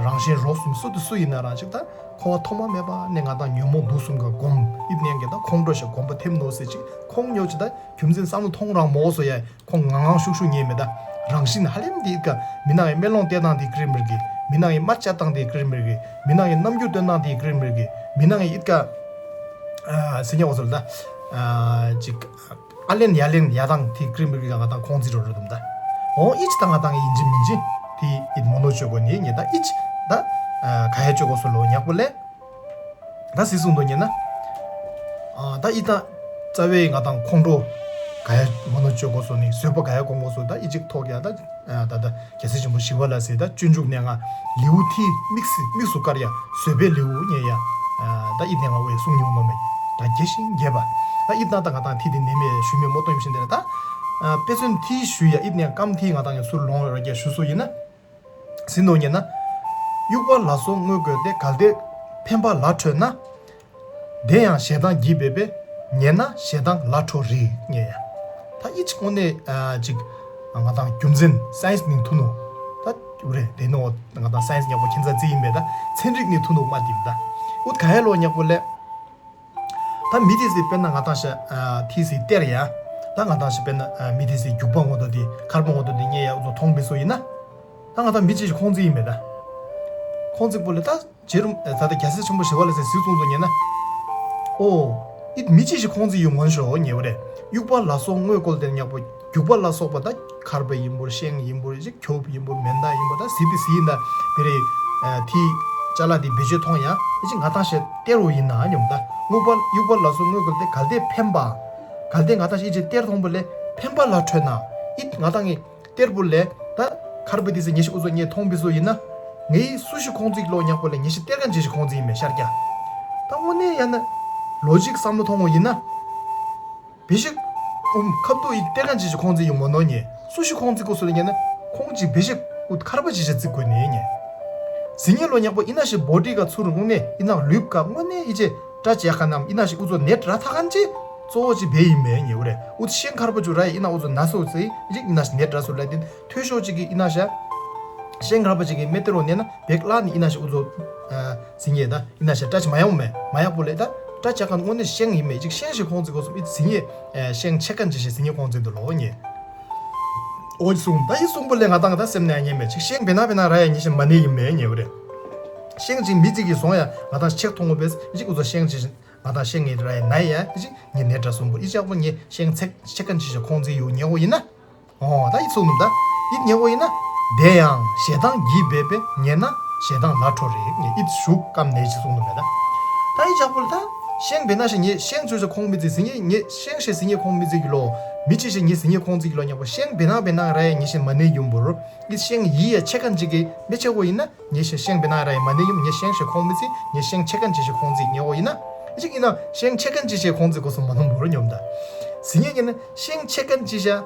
རང་བཞིན་རོ་གསུམ་སུ་དུ་སུ་ཡིན་ན་རང་ཅིག་ད་ཁོ་བ་ཐོག་མ་མེད་པ་ནས་ང་དང་ཉོན་མོངས་དུག་གསུམ་ག་སྒོམ་ཨིབ་ནན་གི་ད་ཁོང་ཁྲོ་ཤ་སྒོམ་པ་ཐེམ་ནོ་སེ་ཅིག་ཁོང་ཉོ་ཅི་ད་རྒྱུ་མཚན་བསམ་བློ་ཐོང་རང་མོ་སོ་ཡ་ཁོང་ང་ངང་ཤུག་ཤུག་ཉེ་མེད་ད། རང་བཞིན་ཧ་ལམ་དེ་ཨིབ་ག་མི་ནང་ཡི་མེ་ལོང་བལྟས་སྟངས་དེ་ཀྲི་མིར་གི་མི་ནང་ཡི་དམར་ཆ་སྟངས་དེ་ཀྲི་མིར་གི་མི་ནང་ཡི་རྣམ་འགྱུར་སྟོན་སྟངས་དེ་ཀྲི་མིར་གི་མི་ནང་ཡི་ཨིབ་ག་སེ་ཉ་འོ་སོ་ལ་ད་ཅིག་ཨ་ལེན་ཡ་ལེན་ཡ་དང་དེ་ཀྲིམ་རིག་ག་ང་དང་ཁོང་ཚི་རོ་རོ་དུམ་ད། འོ་ཨི་ཅི་ད་ང་དང་ཡིན་གཅིག་མིན་གཅིག་དེ་ཨིད་མོ་ནོ་ཅོ་གོ་ནི་ཉེ་ད་ཨི་ཅི་ད་ག་ཡ་ཅོ་གོ་སོ་ལོ་ཉག་པོ་ལེ། ད་སི་སུང་དོ་ཉེ་ན། ད་ཨི་ད་རྩ་བའི་ང་དང་ཁོང་ཁྲོ་ག་ཡ་མོ་ནོ་ཅོ་གོ་སོ་ནི་བཟོད་པ་ག་ཡ་གོང་གོ་སོ་ད་ཨི་ཅིག་ཐོག་ཡ་ད་ད་ད། རྒྱལ་སྲས་ཆེན་པོ་ཞི་བ་ལྷ་སྲས་ད་སྤྱོད་འཇུག་གནས་ལྔ་ལེའུ་ཐི་དམིགས་སུ་དམིགས་སུ་བཀར་ཡ་བཟོད་པའི་ལེའུ་ཉེ་ཡ། ད་ཨིབ་ནས་ང་བའི་གསུང་མྱོང་ནོ་མེད། ད་རྒྱས་ཤིང་རྒྱས་པ། ད་ཨིབ་ན་ད་ང་དང་ཐི་དེ་ནེ་མེ་ཞུ་མེ་མོ་ཏོ་ཡིམ་ཤིན་དེ་རེ་ད། དཔེ་མཚོན་ཐི་ཞུ་ཡ་ཨིབ་ནས་ཀམ་ཐི་ང་དང་ཡ་སུར་ལོང་ར་རྒྱ་ཞུ་སུ་ཡིན་ན། ཟིན་ནོ་ཉེ་ན། དབྱུག་པ་ལ་སོགས་དངོས་བཀོལ་ཏེ་གལ་ཏེ་འཕེན་པ་ལ་འཕྲོད་ན། དེ་ཡང་ཞེ་སྡང་གིས་སྦད་པས་ཉེ་ན་ཞེ་སྡང་ལ་འཕྲོ་རིགས་ཉེ་ཡ། ད་ཨི་ཅིག་དངོས་གནས་ཅིག་ང་དང་རྒྱུ་མཚན་སའེན་སི་ནི་ཐུ་ནུ། ད་རེད་དེ་ནོ་ང་དང་སའེན་སི་ཉག་པོ་ཁྱིམ་ཚ་རྩི་ཡིན་པས་ད་ཚན་རིག་ནི་ཐུ་ནུ་མ་དིམ་ད། ཨུ་ག་ཡ་ལོ་ཉག་པོ་ལས། ད་མི་དེ་སི་དཔེར་ན་ང་དང་ཤ་དེ་སི་སྟེར་ཡ། ད་ང་དང་ཤ་དཔེར་ན་མི་དེ་སི་རྒྱུག་པ་ངོ་དོ་དེ་མཁར་པོ་ངོ་དོ་དེ་ཉེ་ཡ་ཨུ་ཚོ་མཐོང་པའི་སོ་ཡིན་ན། ད་ང་དང་མི་ཅི་ཞིག་ཁོང་རྩི་ཡིན་པས་ད། ཁོང་རྩི་པོ་ལས་ད། རྗེ་རུ་ད་ལྟ་རྒྱལ་སྲས་ཆེན་པོ་ཞི་བ་ལྷ་སའི་གཟིགས་གསུང་དུ་ཉེ་ན། ཨོ། ཨིད་མི་ཅི་ཞིག་ཁོང་ཚིག་ཡོད་ངོ་ཤོ་ཉེ་བ་རེད། དབྱུག་པ་ལ་སོགས་དངོས་བཀོལ་ཏེ་ཉག་པོ་རྒྱུག་པ་ལ་སོགས་པ་ད་མཁར་པ་ཡིན་པོར་ཤེང་ཡིན་པོར་ཅིག་ཁྱོབ་ཡིན་པོར་མེན་ད་ཡིན་པོ་ད་ཟི་དི་ཟི་ཡིན་ད་བེ་རེ། ཐི་ཅ་ལ་དི་བེ་ཅོ་ཐོང་ཡ་ཨི་ཅི་ང་ཏང་ཤེ་སྟེར་རོ་ཡིན་ན་ཉོམ་ད་དངོས་པ་དབྱུག་པ་ལ་སོགས་དངོས་བཀོལ་ཏེ་གལ་ཏེ་འཕེན་པ། གལ་ཏེ་ང་ཏང་ཤེ་ཨི་ཅི་སྟེར་ཐོང་པོ་ལས་འཕེན་པ་ལ་འཕྲོད་ན་ཨིད་ང་ཏང་ངི། གཏེར་བུ་ལས་ད་མཁར་པ་དེ་ཚེ་ཉེ་ཞིག་ཨུ་ཚོ་ངས་མཐོང་པའི་སོ་ཡིན་ན། ངའི་སུ་ཞིག་ཁོང་ཚིག་ལོ་ཉག་པོ་ལས་ཉེ་ཞིག་གཏེར་ག་ཅི་ཞིག་ཁོང་ཚིག་ཡིན་མེད་ཤར་རྒྱ། ད་དངོས་གནས་ཡང་ན་ལོ་ཇིག་བསམ་བློ་ཐོང་བོ་ཡིན་ན། བེ་ཞིག་ཨུམ་ཁབ་ཏུ་ཡི་གཏེར་ག་ཅི་ཞིག་ཁོང་ཚིག་ཡིན་མོ་ནོ་ཉེ་སུ་ཞིག་ཁོང་ཚིག་གོ་སོ་ལ་ཉེ་ན་ཁོང་ཅིག་བེ་ཞིག་ཨུ་མཁར་པ་ཅི་ཞིག་ཚིག་དགོས་ནས་ཉེ། ཟི་ཉེ་ལོ་ཉག་པོ་ཡིན་ན་ཞིག་བོ་ཏི་ག་ཚུར་དངོས་གནས་ཡིན་ན་ལུས་ཀ་དངོས་གནས་ཡི་ཅེ། སྐྲ་བཅད་མཁན་ནམ་ཡིན་ན་ཞིག་ཨུ་ཚོ་ནད་ར་ཐག་མཁན་ཅི། གཙོ་བོ་ཅི་བེ་ཡིན་མེད་ཉེ་བོ་རེད། ཨུ་ཚོ་ཤེང་མཁར་པ་ཅུ་ར་ཡིན་ན་ཨུ་ཚོ་ན་སོ་ཚེ་ཡིན་ཅིག་ཡིན་ན་ཞིག་ནད་ར་སོ་ལ་དེ་འཐུས་ཤོག་ཅིག་གི་ཡིན་ན་ཤ། ཤེང་མཁར་པ་ཅིག་གི་མེ་ཏེ་རོ་ནད་ན་བེག་ལ་ནི་ཡིན་ན་ཞིག་ཨུ་ཚོ། ཟི་ཉེ་ད་ཡིན་ན་ཞིག་སྐྲ་ཅི་མ་ཡོང་མེད་མ་ཡག་པོ་ལས་ད་སྐྲ་བཅད་མཁན་དངོས་གནས་ཤེང་ཡིན་མེད་ཅིག་ཤེང་ཞིག་ཁོང་ཚིག་གོ་སོ་ཨི་ཚོ་ཟི་ཉེ། ཤེང་ཆེ་མཁན་ཅི་ཞིག་ཟི་ཉེ་ཁོང་ཚིག་ཏུ་ལོ་ཉེ། ཨོ་ཡི་གསུང་ད་ཡི་གསུང་པོ་ལས་ང་ཏང་ད་སེམས་ནས་ཉེ་མེད་ཅིག་ཤེང་བེ་ན་བེ་ན་ར་ཡ་ཉེ་ཞིག་མ་ནི་ཡིན་མེད་ཉེ་བོ་རེད། ཤེང་ཅིག་མི་ཅིག་གིས་སོང་ཡ་ང་ཏང་ཆེག་མཐོང་གོ་བས་ཅིག་ཨུ་ཚོ་ཤེང་ཅིག་ང་དང་ཤེང་ངེ་ར་ཡ་ན་ཡ་ཅིག་ངེ་ནེ་དྲ་སོང་པོ་ཨི་ཅག་པོ་ངེ་ཤེང་ཚེག་ཆེ་མཁན་ཅི་ཞིག་ཁོང་ཚིག་ཡོད་ཉེ་བོ་ཡིན་ན། ཨོ་ད་ཡི་གསུང་ནུབ་ད་ཡི་ཉེ་བོ་ཡིན་ན། དེ་ཡང་ཞེ་སྡང་གིས་སྦད་པས་ཉེ་ན་ཞེ་སྡང་ལ་འཕྲོ་རེ་ངེ་ཨི་ཞུག་གམ་ནེ་ཅི་གསུང་ནུབ་མེད་ད། ད་ཡི་ཅག་པོ་ལ་ད་ཤེང་བེ་ན་ཤེ་ངེ་ཤེང་ཅུ་ཅུ་ཁོང་མི་ཚིག་ཟི་ངེ་ངེ་ཤེང་ཤེ་ཟི་ངེ་ཁོང་མི་ཚིག་གི་ལོ། མི་ཅི་ཤེ་ངེ་ཟི་ངེ་ཁོང་ཚིག་གི་ལོ་ཉག་པོ་ཤེང་བེ་ན་བེ་ན་ར་ཡ་ཉེ་ཤེ་མ་ནེ་ཡུམ་བུར། ཨི་ཤེང་ཡི་ཡ་ཆེ་མཁན་ཅིག་གི་མེ་ཆེ་བོ་ཡིན་ན། ངེ་ཤེ་ཤེང་བེ་ན་ར་ཡ་མ་ནེ་ཡུམ་ངེ་ཤེང་ཤེ་ཁོང་མི་ཚིག་ངེ་ཤེང་ཆེ་མཁན་ཅི་ཤེ་ཁོང་ཚིག་ཉེ་བོ་ཡིན་ན། ཨི་ཅིག་ཡིན་ན་ཤེང་ཆེ་མཁན་ཅི་ཤེ་ཁོང་ཚིག་གོ་སོ་མ་ནོ་བུར་ཉོམ་ད། ཟི་ངེ་ངེ་ན་ཤེང་ཆེ་མཁན་ཅི་ཤ།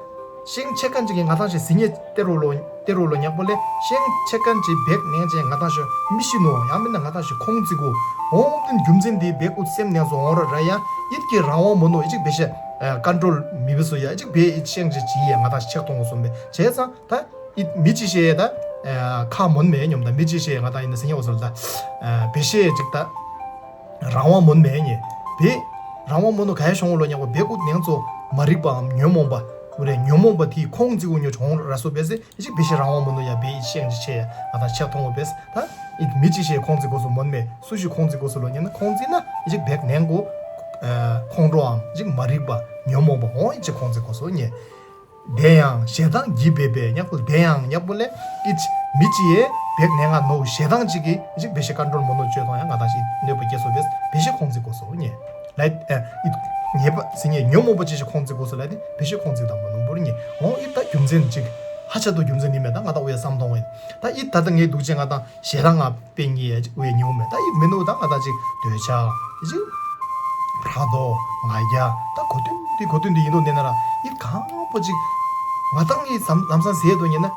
ཤེང་ཆེ་མཁན་ཅིག་གི་ང་ཏང་ཤེ་ཟི་ངེ་ཏེ་རོ་ལོ་ཏེ་རོ་ལོ་ཉག་པོ་ལས་ཤེང་ཆེ་མཁན་ཅིག་བེག་ནེང་ཅེ་ང་ཏང་ཤེ་མི་ཤི་ནོ་ཡང་མིན་ན་ང་ཏང་ཤེ་ཁོང་ཚིག་གོ། འོང་དུན་རྒྱུ་མཚན་དེ་བེག་ཨུད་སེམས་ནེང་སོ་འོང་ར་ར་ཡ་ཡིད་ཀྱི་རང་དབང་མོ་ནོ་ཨི་ཅིག་བེ་ཤེ་ཀོན་ཊོལ་མི་བེ་སོ་ཡ་ཨི་ཅིག་བེ་ཨི་ཤེང་ཅིག་ཅི་ཡ་ང་ཏང་ཤེ་ཆེག་མཐོང་གོ་སོ་བེ་བྱས་ཙང་ད་ཨི་མི་ཅི་ཤེ་ཡ་ད་ཁ་མོན་མེ་ཉོམ་ད་མི་ཅི་ཤེ་ཡ་ང་ཏང་ཡིན་ན་ཟི་ངེ་བོ་སོ་ལ་ད་བེ་ཤེ་ཅིག་ད། རང་དབང་མོན་མེད་ཉེ། བེ་རང་དབང་མོན་ནོ་ག་ཡ་ཤོང་ལོ་ཉག་པ་བེ་ཀུ་ནེང་ཚོ་མ་རིག་པའམ་ཉོན་མོངས་པ་ཨུ་རེ་ཉོན་མོངས་པ་དེའི་ཁོང་ཙི་གུ་ཉོ་ཆོང་ར་སོ་བེ་སེ་ཨི་ཅིག་བེ་ཤེ་རང་དབང་མོན་ནོ་ཡ་བེ་ཨི་ཤེང་ཅི་ཆེ་ཡ་ང་དང་ཆག་ཐོང་བོ་བེ་སེ་ད་ཨི་མི་ཅི་ཤེ་ཁོང་ཙི་གོ་སོ་མོན་མེད་སུ་ཞིག་ཁོང་ཙི་གོ་སོ་ལོ་ཉེ་ན་ཁོང་ཙི་ན་ཨི་ཅིག་བེ་ནེང་གོ་ཁོང་ཁྲོའམ་ཨི་ཅིག་མ་རིག་པ་ཉོན་མོངས་པ་འོང་ཨི་ཅིག་ཁོང་ཙི་གོ་སོ་ཉེ། དེ་ཡང་ཞེ་སྡང་གིས་སྦད་པས་ཉག་པོ་དེ་ཡང་ཉག་པོ་ལས་ཨི་ཅི་མི་ཅི་ཡེ་བེག་ནེ་ང་ནོ་ཞེ་སྡང་ཅིག་གིས་ཅིག་བེ་ཤེ་ཀོན་ཊོལ་མོ་ནོ་བཅོས་དང་ཡང་ང་དང་ཞིག་གནོད་པ་སྐྱེལ་སོ་བེ་བེ་ཤེ་ཁོང་ཙི་གོ་སོ་ཉེ། ལའི་ཨི་ཉེ་པ་སི་ཉེ་ཉོན་མོངས་པ་ཅི་ཞིག་ཁོང་ཙི་གོ་སོ་ལའི་ཏེ་བེ་ཤེ་ཁོང་ཙི་དང་མོ་ནོ་བུར་ཉེ་འོང་ཨི་ད་རྒྱུ་མཚན་ཅིག་ཧ་ཆ་དོ་རྒྱུ་མཚན་ནི་མེད་ད་ང་དང་འུ་ཡ་བསམ་མཐོང་བས་ད་ཨི་ད་ད་ངའི་འདུག་ཅེ་ང་དང་ཞེ་སྡང་ང་པེ་ཉི་ཡ་ཅིག་འུ་ཡ་ཉོ་མེད་ད་ཡིད་མི་ནུ་ད་ང་ད་ཅིག་འདོད་ཆགས་ཅིག་ཕྲག་དོག་ང་རྒྱལ་ད་གོ་དོན་འདི་གོ་དོན་འདི་ཡིན་དོ་ནས་ན་ར་ཡིད་གང་པོ་ཅིག་ང་དང་ངི་ལམ་ལམ་སང་ཟེར་དོ་ཉེ་ན་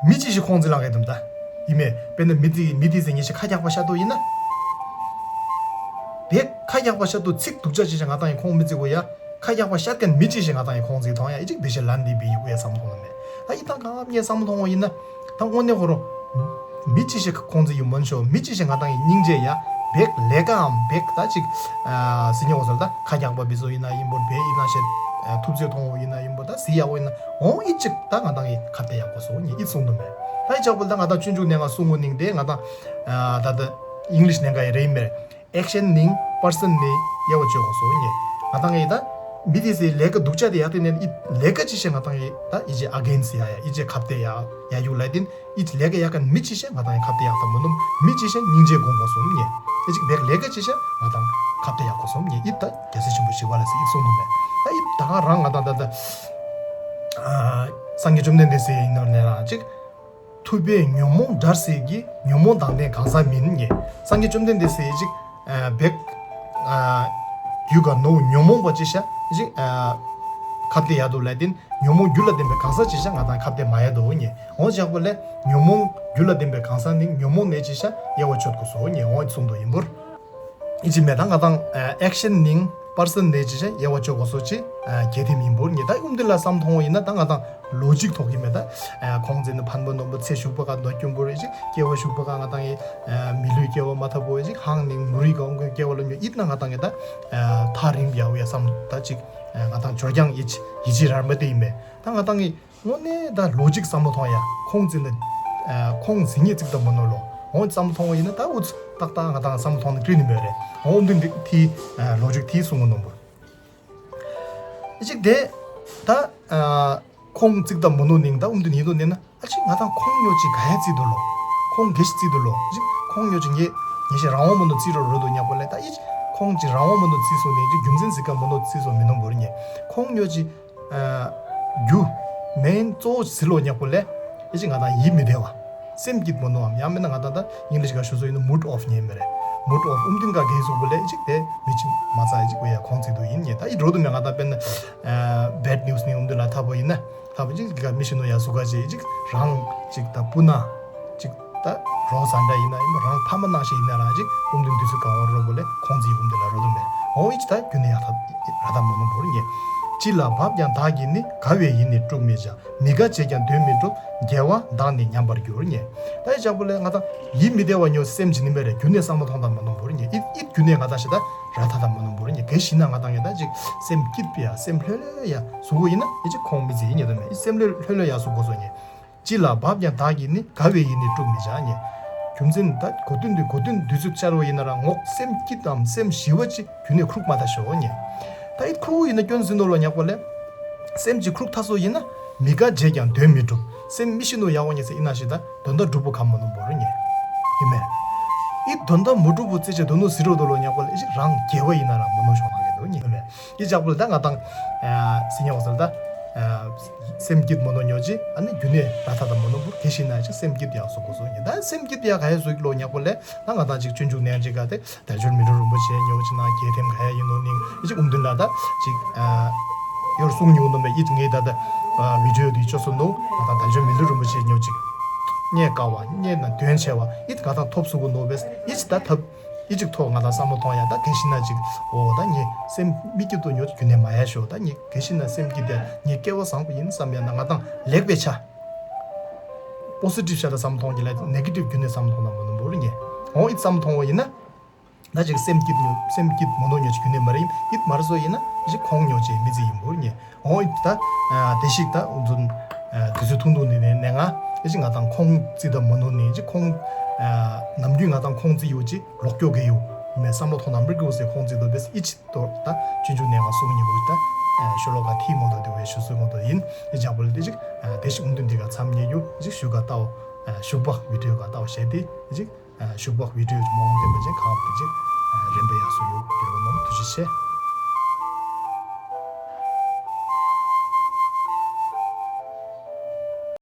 མི་ཅི་ཞིག་ཁོང་ཚི་ལང་གི་དམ་ད་ཡིན་མེད་དཔེར་ན་མི་དེ་མི་དེ་ཟེར་ཉེ་ཞིག་ཁ་རྒྱག་པ་ཤ་དོ་ཡིན་ན་དེ་ཁ་རྒྱག་པ་ཤ་དོ་ཚིག་སྡུག་ཅག་ཅི་ཞིག་ང་དང་ཡི་ཁོང་མི་ཚིག་གོ་ཡ། ཁ་རྒྱག་པ་ཤར་མཁན་མི་ཅི་ཞིག་ང་དང་ཡི་ཁོང་ཚིག་མཐོང་ཡ་ཨི་ཅིག་བེ་ཤེ་ལན་འདི་བི་ཡི་ཝེ་བསམ་མཐོང་ལ་མེད། ད་ཡི་དང་གང་ངས་བསམ་མཐོང་བ་ཡིན་ན། ད་དངོས་གནས་ཁོ་རོ། མི་ཅི་ཞིག་ཁོང་ཚིག་ཡི་མོན་ཤོ་མི་ཅི་ཞིག་ང་དང་ཡི་སྙིང་རྗེ་ཡ། བེག་ལས་ཀའམ་བེག་ད་ཅིག་ཨ་སི་ཉོ་བ་ཟེར་ད་ཁ་རྒྱག་པ་བི་སོ་ཡིན་ན་ཡིན་པོར་བེ་ཡིན་ན་ཤེ། ཐུབ་ཚོད་མཐོང་བ་ཡིན་ན་ཡིན་པོར་ད་སི་ཡག་པོ་ཡིན་ན་འོང་ཨི་ཅིག་ད་ང་དང་ཡི་ཁ་གཏད་ཡག་པོ་སོང་ཉི་ཨི་གསུང་དུ་མེད། ད་ཡི་ཅག་པོ་ད་ང་དང་ཆུན་ཆུག་ནས་ང་གསུང་ངོ་ནིང་དེ་ང་དང་ཨ་ད་ད་ཨིང་ལིཤ་ནས་ཀ་ཡི་རེད་མེད། ཨེག་ཤན་ནིང་པར་སན་ནི་དབྱེ་བ་བཅོས་དགོས་སོ་ཉེ། ང་དང་ངི་ད་མི་དེ་སི་ལས་ཀ་སྡུག་ཅག་དེ་ཡག་དེ་ནས་ཨི་ལས་ཀ་ཅི་ཞེ་ང་དང་ངི་ད་ཨི་ཅེ་ཨ་གེན་སི་ཡ་ཡ་ཨི་ཅེ་ཁ་གཏད་ཡ་ཡ་ཡུག་ལ་དེན་ཨི་ཅེ་ལས་ཀ་ཡག་ག་མི་ཅི་ཞེ་ང་དང་ངི་ཁ་གཏད་ཡག་ད་མོ་ནུམ་མི་ཅི་ཞེ་སྙིང་རྗེ་དགོངས་དགོས་སོ་ཉེ། ཨི་ཅིག་བེག་ལས་ཀ་ཅི་ཞེ་ང་དང་ཁ་གཏད་ཡག་དགོས་སོ་ཉེ་ཨི་ད་རྒྱལ་སྲས་ཆེན་པོ་ཞི་བ་ལ་སི་ཨི་གསུང་དུ་མེད། ད་ཨི་ད་ག་རང་ང་དང་ད་ད་སངས་རྒྱས་བཅོམ་ལྡན་འདས་སི་ཡིན་ནོ་ནས་རང་ཅིག་ཐུབ་པས་ཉོན་མོངས་བྲལ་སྲིད་ཀྱི། ཉོན་མོངས་དང་ལྡན་གང་ཟག་མིན་ཉེ། སངས་རྒྱས་བཅོམ་ལྡན་འདས་སྲས་ཅིག་ཨ་བེག་ཨ་རྒྱུད་ག་ནོ་ཉོན་མོངས་པ་ཅི་ཤ་ཅིག་ཨ་ཁ་གཏད་ཡ་དོ་ལ་དེན་ཉོན་མོངས་རྒྱུད་ལ་ལྡན་པའི་གང་ཟག་ཅི་ཤ་ང་དང་ཁ་གཏད་མ་ཡ་དོ་ཉེ། འོ་ཅག་པོ་ལས་ཉོན་མོངས་རྒྱུད་ལ་ལྡན་པའི་གང་ཟག་ནི་ཉོན་མོངས་ནས་ཅི་ཤ་དབྱེ་བ་ཆོད་དགོས་སོ་ཉེ་འོ་གསུང་དོ་ཡིན་པོར། ཨི་ཅི་མེད་ད་ང་དང་ཨེག་ཤན་ནིང་པར་སན་ནེ་ཅི་ཤ་དབྱེ་བ་ཅོ་གོ་སོ་ཅི་གལ་ཏེ་མིན་པོར་ཉེ་ད་ཨུམ་དེ་ལ་བསམ་མཐོང་བ་ཡིན་ན་ད་ང་དང་ལོ་ཇིག་ཐོག་གི་མེད་ད་ཁོང་ཚེ་ནི་ཕན་པོ་ནོམ་པོ་ཚེ་ཞུགས་པ་ག་འདོད་སྐྱོན་པོ་རེ་ཅིག་སྐྱེ་བ་ཞུགས་པ་ག་ང་དང་ཡི་མི་ལུས་སྐྱེ་བ་མ་ཐབ་པོ་རེ་ཅིག་ཧང་ནིང་མུ་རི་ག་འོང་གི་སྐྱེ་བ་ལ་ཉོ་ཨིད་ན་ང་དང་ཡི་ད་ཐག་རིང་བ་ཡ་བསམ་ད་ཅིག་ང་དང་ཇོ་རྒྱང་ཡི་ཅི་ཡི་ཅི་རར་མ་དེ་ཡིན་མེད་ད་ང་དང་ཡི་དངོས་གནས་ད་ལོ་ཇིག་བསམ་བློ་ཐོང་ཡ། ཁོང་ཚེ་ནི། ཁོང་ཟིན་ངེས་ཚིག་དང་མོ་ནོ་ལོ། འོང་བསམ་བློ་ཐོང་བ་ཡིན་ན་ད་འུ་ཚོ་ཏག་ཏག་ང་དང་བསམ་བློ་ཐོང་ནི་ཀྲི་ནི་མེད་རེད། འོང་འདི་འདི་ཐི་ལོ་ཇིག་ཐི་གསུང་གི་ནོ་བུ། ཨི་ཅིག་དེ། ད། ཁོང་ཚིག་དང་མོ་ནོ་ནིང་ད་འུ་འདི་ནི་དོ་ནི་ན་ཨ་ཅིག་ང་དང་ཁོང་ཉོ་ཅིག་ག་ཡ་ཚིག་དུ་ལོ། ཁོང་གེ་ཤི་ཚིག་དུ་ལོ། ཅིག་ཁོང་ཉོ་ཅིག་ངེ་ངེ་ཤི་རང་བ་མོ་ནོ་ཚིག་རོ་རོ་དོ་ཉག་པོ་ལེ་ད་ཨི་ཅིག་ཁོང་ཅིག་རང་བ་མོ་ནོ་ཚིག་སོ་ནི་ཅིག་རྒྱུ་མཚན་ཟིག་ག་མོ་ནོ་ཚིག་སོ་མི་ནོ་བོར་ཉེ། ཁོང་ཉོ་ཅིག་རྒྱུ། མེན་གཙོ་བོ་ཟི་ལོ་ཉག་པོ་ལས། ཨེ་ཅིག་ང་དང་ཡིད་མི་བདེ་བ། སེམས་སྐྱིད་མོ་ནོའམ་ཡང་མིན་ན་ང་དང་ད་ཨིང་ལིཤ་ག་ཞུ་སོ་ཡིན་ན་མུད་ཨོཕ་ཉེ་མེ་རེད། མུད་ཨོཕ་ཨུམ་ཏིན་ག་གེ་སུག་པོ་ལས་ཨེ་ཅིག་དེ་མི་ཅིག་མ་ཚ་ཨེ་ཅིག་བོ་ཡ་ཁོང་ཚིག་དུ་ཡིན་ཉེ་ད་ཡིད་རོ་དུ་མེ་ང་དང་དཔེར་ན། བེད་ནིའུ་སི་ནི་ཨུམ་ཏིན་ལ་ཐབ་པོ་ཡིན་ན། ཐབ་པོ་ཅིག་ག་མི་ཤི་ནོ་ཡ་སུ་ག་ཅེ་ཨེ་ཅིག་རང་ཅིག་ད་སྤུ་ན། ཅིག་ད་རོགས་ཟ་འདྲ་ཡིན་ན་ཡིན་པ་རང་ཕ་མ་ནང་བཞིན་ཡིན་ན་རང་ཅིག་ཨུམ་དུ་འདུས་ཚུལ་གང་བོར་རོ་བོ་ལས་ཁོང་ཚོའི་ཨུམ་དུ་ལ་རོ་དུ་མེད། འོ་ཨི་ཅི་ད་རྒྱུ་ནི་ཡག་ཐབས་ར་ད་མོ་ནུ་བོར་ཉེ། ཅི་ལ་བབ་ཀྱང་བདག་གིས་ནི་དགའ་བའི་ཡིད་ནི་དཀྲུག་མི་བྱ། མི་དགའ་བྱས་ཀྱང་དོན་མི་འགྲུབ། དགེ་བ་བདག་ནི་ཉམས་པར་འགྱུར་ཉེ། ད་ཨི་ཅག་པོ་ལས་ང་ད་ཡིད་མི་བདེ་བ་ཉོ་སེམས་ཅི་ནི་མེ་རེ་རྒྱུ་ནི་བསམ་བློ་ཐོང་ད་མོ་ནུ་བོར་ཉེ། ཨི་ཨི་རྒྱུ་ནི་ང་ད་ཤི་ད་ར་ད་ད་མོ་ནུ་བོར་ཉེ་གེ་ཤི་ན་ང་ད་ངེ་ད་ཅིག་སེམས་སྐྱིད་པ་ཡ་སེམས་ལྷོད་ལྷོད་ཡ་སུ་གོ་ཡིན་ན་ཨི་ཅི་ཁོང་མི་ཚེ་ཡིན་ཉེ་ད་མེ་ཨི་སེམས་ལྷོད་ལྷོད་ལྷོད་ཡ་སུ་གོ་སོ་ཉེ། ཅི་ལ་བབ་ཀྱང་བདག་གིས་ནི་དགའ་བའི་ཡིད་ནི་དཀྲུག་མི་བྱ་ཉེ། རྒྱུ་མཚན་ད་གོ་དོན་འདི་གོ་དོན་འདི་ཚོ་བཅར་བ་ཡིན་ན་རང་ངོག་སེམས་སྐྱིད་དམ་སེམས་ཞི་བ་ཅི་རྒྱུ་ནི་ཁྲུག་མ་ད་ཤོ་ཉེ། ད་ཡི་ཁྲུག་ཡིན་ན་སྐྱོན་ཟིན་ནོ་ལོ་ཉག་པོ་ལས། སེམས་ཀྱི་ཁྲུག་ཐ་སོ་ཡིན་ན་མི་དགའ་བྱས་ཀྱང་དོན་མི་འགྲུབ། སེམས་མི་ཤི་ནོ་ཡག་པོ་ཉེ་སེ་ཡིན་ན་ཞི་ད་དོན་དག་འགྲུབ་པོ་གམ་མོ་ནུ་བོ་རུ་ཉེ། ཡིན་མེ། ཡི་དོན་དག་མུ་འགྲུབ་པོ་རྩེ་ཆེ་དོ་ནུ་ཟི་རོ་དོ་ལོ་ཉག་པོ་ལས་ཞིག་རང་དགེ་བ་ཡིན་ན་རང་མོ་ནོ་ཤོང་ན་ངེ་དོ་ཉེ་མེ། ཡི་ཅག་པོ་ལ་ད་ང་དང་། སི་ཉོ་ཟེར་ད། སེམས་སྐྱིད་མོ་ནོ་ཉོ་ཅི་ཨ་ནི་རྒྱུ་ནས་ར་ཐ་ད་མོ་ནོ་བུར་གེ་ཤི་ན་ཅིག་སེམས་སྐྱིད་ཡག་སོ་གོ་སོ་ཉེ་ད་སེམས་སྐྱིད་ཡག་ག་ཡ་སོ་ཡིག་ལོ་ཉག་པོ་ལས་ད་ང་དང་ཅིག་ཆུན་ཆུང་ནས་ཅིག་ག་དེ་དལ་འབྱོར་མི་ལུས་རིན་པོ་ཆེ་ཉོ་ཅི་ན་གེ་ཐེམ་ག་ཡ་ཡིན་ནོ་ནིང་ཨི་ཅིག་ཨུམ་དུན་ལ་ད་ཅིག་ཡོར་གསུང་ཉུང་ནོ་མེ་ཨི་ངེ་ད་ད་བི་ཌིའོ་དི་ཅོ་སོ་ནོ་ང་དང་དལ་འབྱོར་མི་ལུས་རིན་པོ་ཆེ་ཉོ་ཅིག་རྙེད་དཀའ་བ་རྙེད་ན་དོན་ཆེ་བ་ཨི་ང་དང་ཐོབ་སུ་གོ་ནོ་བེས་ཨི་ཅི་ད་ཐབ། ཨི་ཅིག་ཐོག་ང་ལ་བསམ་བློ་ཐོང་ཡ་ད་གེ་ཤི་ན་ཅིག་འོ་ད་ངས་སེམས་མི་སྐྱིད་དུ་ཉོ་རྒྱུ་ནས་མ་ཡ་ཤོ་ད་ངས་གེ་ཤི་ན་སེམས་སྐྱིད་དེ་ངས་སྐལ་བ་བཟང་པོ་ཡིན་བསམ་ཡ་ན་ང་དང་ལེགས་པའི་ཆ། པོ་སི་ཊིབ་ཤ་ད་བསམ་བློ་ཐོང་གི་ལ་ནེ་གེ་ཊིབ་རྒྱུ་ནས་བསམ་བློ་ཐོང་ན་མོ་ནུ་བོ་རུ་ངས་འོ་ཨི་བསམ་བློ་ཐོང་བ་ཡིན་ན། ད་ཅིག་སེམས་སྐྱིད་ཉོ་སེམས་སྐྱིད་མོ་ནོ་ཉོ་ཅིག་ཁྱོན་ནས་མ་རེད། ཡིན་ཡིད་མར་བཟོ་ཡིན་ན་ཅིག་ཁོང་ཉོ་ཅེས་མི་ཚེ་ཡིན་བོར་ཉེ་འོང་ད། དེ་ཞིག་ད་འཛུན་དུས་ཚོད་ཐུང་ཐུང་འདི་ནས་ནས་ང་ཨེ་ཅིག་ང་དང་ཁོང་རྩི་ད་མོ་ནོ་ནས་ཅིག་ཁོང་ནམ་རྒྱུན་ང་དང་ཁོང་རྩི་ཡོད་ཅིག་ལོག་སྐྱོ་གེ་ཡོད་མེད་བསམ་བློ་ཐོག་ནམ་རིག་གི་འོ་སེ་ཁོང་རྩི་དོ་བེ་སི་ཨི་ཅི་ཏོ་ད་ཆུང་ཆུང་ནས་ང་གསུང་ཉེ་བོ་ད་ཤོ་ལོ་ཀ་ཐི་མོ་དོ་དེ་བས་ཞུ་སུ་མོ་དོ་ཡིན། ཨེ་ཅག་པོ་ལ་དེ་ཅིག་དེ་ཞིག་འོང་དུས་འདི་ག་མཚམས་ཉེ་ཡོད་ཅིག་ཞུ་ག་ལྟའོ། ཞུག་པ་བི་ཌིའོ་ག་ལྟའོ་བྱས་ཏེ་ཅིག་ཞུག་པ་བི་ཌིའོ་ཅིག་མོ་འོང་དེ་བ་ཅན་ཁང་དེ་ཅིག་རིམ་པ་ཡག་སུ་ཡོད་དེ་བ་ནོ་དུ་ཅི་ཆེ།